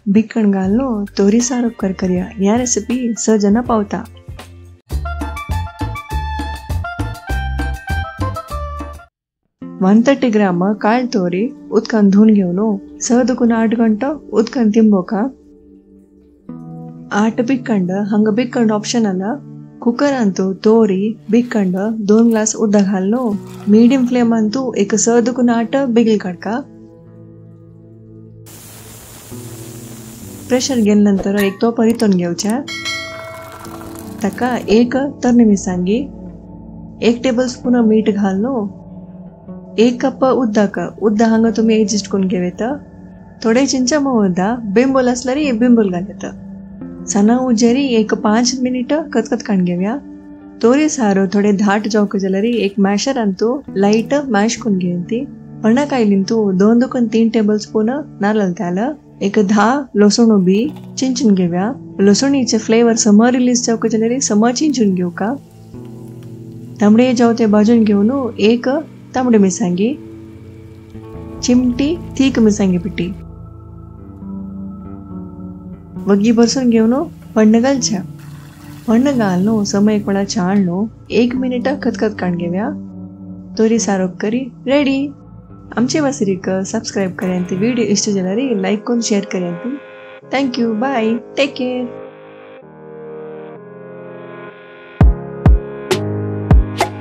भिकण घालून तोरी सार उपकार करया. ह्या रेसिपी 6 जना पावता. 130 ग्राम काळ तोरी उदकान धुवन घेवन 6 दुकून 8 घंटो उदकान तिंबोका. 8 बिकंड हांगा बिकंड ऑप्शन आला. कुकरांतू तोरी बिकंड 2 ग्लास उदक घालून मीडियम फ्लेमांतू एक 6 दुकून 8 बिगल काडका. प्रेशर गेले नंतर एक तो परितून घेवचा. ताका 1 तरणी मिरसांगी 1 टेबलस्पून मीठ घालून 1 कप उदक उदक हांगा तुम्ही एडजस्ट करून घेव येता. थोडे चिंचा उदक बिंबोल असल्यार बिंबोल घाल येता. सना उजेरी एक 5 मिनिट कतकत काण घेवया. तोरी सारो थोडे धाट जावक जाल्यार एक मॅशर अंतू लाइट मॅश करून घेवती. पण्णा कायलींतू 2 दुकून 3 टेबल स्पून नारळ तेल एक 10 लसूण उबी चिंचून घेवया. लसूणीचे फ्लेवर सम रिलीज जावक जाल्यार सम चिंचून घेवका. तांबडे जावते भाजून घेवन 1 तांबडी मिरसांगी चिमटी तीख मिरसांगी पिठी वग्गी भरसून घेवन पण्ण घालच्या. पण्ण घालून सम एक वेळा चाळणू 1 मिनिट खतखत काण घेवया. तोरी सारोप करी रेडी. आमचे वासरीक सबस्क्राईब करायंती, व्हिडिओ इष्ट जाल्यार लाईक करून share करायंती. Thank you, bye, take care.